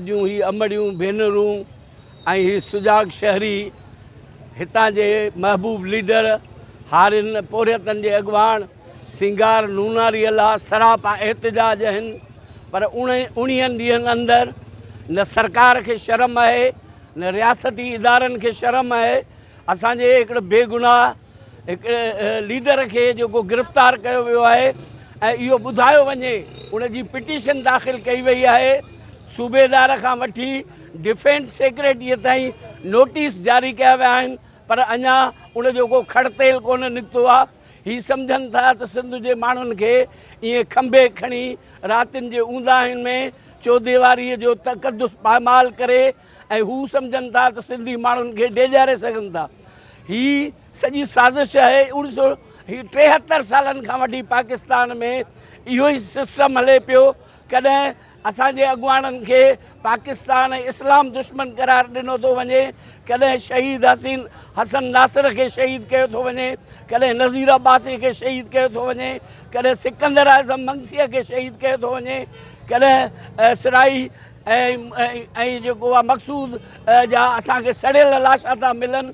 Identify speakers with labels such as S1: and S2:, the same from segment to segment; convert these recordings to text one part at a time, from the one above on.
S1: جون هي امڙيون، ڀينرون ۽ هي سجاڳ شهري هتان جي محبوب ليڊر، هارين پورهيتن جي اڳواڻ سينگار نوناريء لا سراپا احتجاج آهن پر اڻيهن ڏينهن اندر نه سرڪار کي شرم آهي نه رياستي ادارن کي شرم آهي اسان جي هڪڙي بيگناهه هڪ ليڊر کي جيڪو گرفتار ڪيو ويو آهي ۽ اهو ٻڌايو وڃي ان جي پٽيشن داخل ڪئي وئي آهي صوبيدار کان وٺي ڊفينس سيڪريٽريء تائين نوٽيس جاري ڪيا ويا آهن پر اڃا ان جو ڪو کڙ تيل ڪونه نڪتو آهي هي سمجهن ٿا ته سنڌ جي ماڻهن کي ائين کنڀي کڻي راتين جي اونداهين ۾ چوديواريء جو تقدس پائمال ڪري ۽ هو سمجهن ٿا ته سنڌي ماڻهن کي ڊيڄاري سگهن ٿا. هي سڄي سازش آهي. اوڻيهه سو هي 73 سالن کان وٺي پاڪستان ۾ اهو ئي سسٽم هلي پيو. ڪڏهن اسان جي اڳواڻن کي پاڪستان ۽ اسلام دشمن قرار ڏنو ٿو وڃي، ڪڏهن شهيد حسين حسن ناصر کي شهيد ڪيو ٿو وڃي، ڪڏهن نذير عباسي کي شهيد ڪيو ٿو وڃي، ڪڏهن سڪندر اعظم منگسيء کي شهيد ڪيو ٿو وڃي، ڪڏهن سرائي ۽ جيڪو آ مقصود جا اسان کي سڙيل لاشا ٿا ملن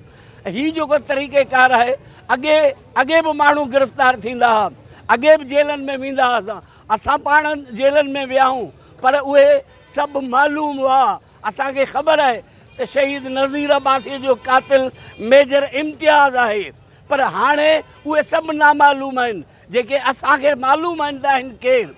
S1: هي جيڪو طريقه ڪار آهي اڳي اڳي به ماڻهو گرفتار ٿيندا ها اڳي به جيلن ۾ ويندا هئا اسان پاڻ جيلن ۾ ويا آهيون پر اهي سڀ معلوم هئا اسان کي خبر آهي ته شهيد نذير عباسي جو قاتل ميجر امتياز آهي پر هاڻي اهي سڀ نامعلوم آهن جيڪي اسان کي معلوم آهن ته آهن ڪير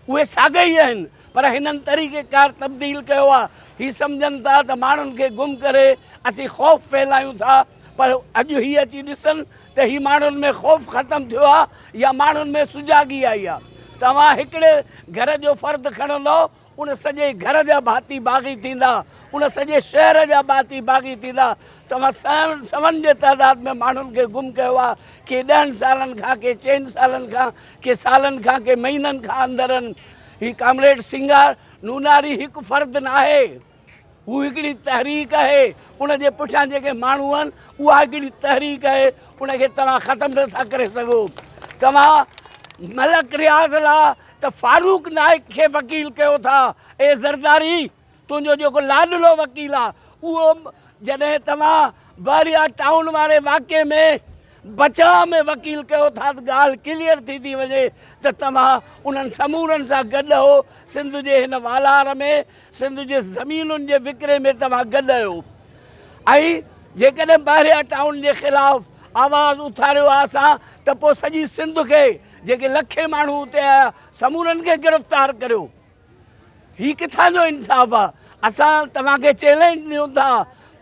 S1: اهي ساڳيا ئي آهن پر هنن طريقه ڪار تبديل ڪيو آهي. هي سمجهن ٿا ته ماڻهن کي گم ڪري اسين خوف ڦهلايون ٿا پر اڄ هي اچي ڏسن ته هي ماڻهن ۾ خوف ختم ٿيو آهي يا ماڻهن ۾ سجاڳي آئي آهي. توهان هڪڙي گهر جو فرد کڻندؤ ان سڄي گهر جا ڀاتي باغي ٿيندا، ان سڄي شهر جا ڀاتي باغي ٿيندا. توهان سون جي تعداد ۾ ماڻهن کي گم ڪيو آهي، ڪي ڏهن سالن کان، ڪي چئن سالن کان، ڪي سالن کان، ڪي مهينن کان اندر آهن. هي ڪامريڊ سينگار نوناري هڪ فرد ناهي، هو هڪڙي تحريڪ آهي، ان جي پٺيان جيڪي ماڻهو آهن، اها هڪڙي تحريڪ آهي، ان کي توهان ختم نٿا ڪري سگهو. توهان ملڪ رياض لا ته فاروق نائڪ کي وڪيل ڪيو ٿا، اي زرداري تنهنجو جيڪو لاڏلو وڪيل آ اهو جڏهن توهان بحريا ٽائون واري واقعي ۾ بچاء ۾ وڪيل ڪيو ٿا ته ڳالهه ڪليئر ٿي ٿي وڃي ته توهان انهن سمورن سان گڏ هو، سنڌ جي هن والار ۾ سنڌ جي زمينن جي وڪري ۾ توهان گڏ آهيو ۽ جيڪڏهن بحريا ٽائون جي خلاف آواز اٿاريو آ اسان ته پوء سڄي سنڌ کي جيڪي لکين ماڻهو اتي آيا سمورن کي گرفتار ڪريو. هي ڪٿان جو انصاف آ؟ اسان توهان کي چئلينج ڏيون ٿا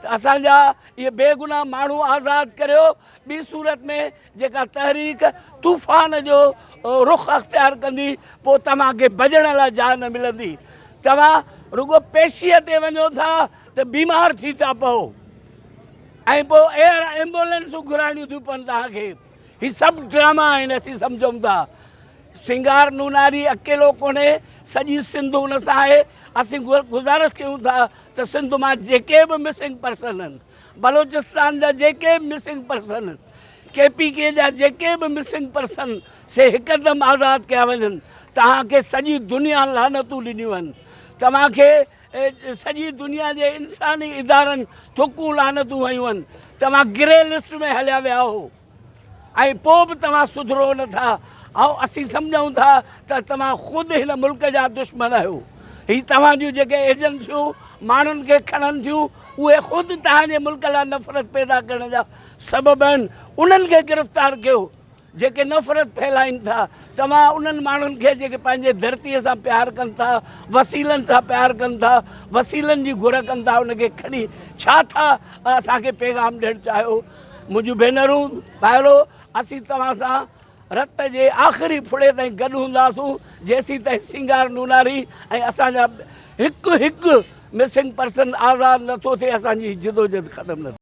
S1: ته اسان جا اهي بيگناهه ماڻهو آزاد ڪريو ٻي صورت ۾ جيڪا تحريڪ طوفان جو رخ اختيار ڪندي پوء توهان کي ڀڄڻ لاء جاء نه ملندي. توهان رڳو پيشيء تي وڃو ٿا ته بيمار ٿي ٿا پئو ۽ پوء ايئر ايمبولينسون گهرائڻيون ٿيون پون توهان کي. هي سڀ ڊراما آهن اسين سمجهون ٿا. سينگار نوناري اڪيلو ڪونهي، سڄي سنڌ ان سان آهي. اسين گذارش ڪيون ٿا ته سنڌ مان جيڪي به مسنگ پرسن آهن، بلوچستان جا جيڪي به مسنگ پرسن آهن، ڪي پي ڪي جا جيڪي به مسنگ پرسن سي هڪدم آزاد ڪيا وڃن. توهان کي سڄي دنيا لعنتون ڏنيون آهن. توهان کي سڄي دنيا جي انساني ادارن ٿڪون لعنتون هنيون آهن. توهان گري لسٽ ۾ هليا ويا هو. ۽ پوء به توهان سڌرو نه ٿا. ۽ اسين سمجهون ٿا ته توهان خود هن ملڪ جا دشمن آهيو. هي توهان جون جيڪي ايجنسيون ماڻهن کي کڻن ٿيون، اهي خود توهان جي ملڪ لاء نفرت پيدا ڪرڻ جا سبب آهن. انهن کي گرفتار ڪيو، جيڪي نفرت ڦهلائين ٿا. توهان انهن ماڻهن کي جيڪي پنهنجي ڌرتيء سان پيار ڪن ٿا، وسيلن سان پيار ڪن ٿا، وسيلن جي گهر ڪن ٿا، ان کي کڻي ڇا ٿا اسان کي پيغام ڏيڻ چاهيو؟ منهنجون ڀينرون، ڀائرو، اسين توهان سان رت جي آخري ڦڙي تائين گڏ هونداسون، جيسين تائين سينگار نوناري ۽ اسان جا هڪ هڪ مسنگ پرسن آزاد نٿو ٿئي، اسان جي جدوجھد ختم نه ٿيندي.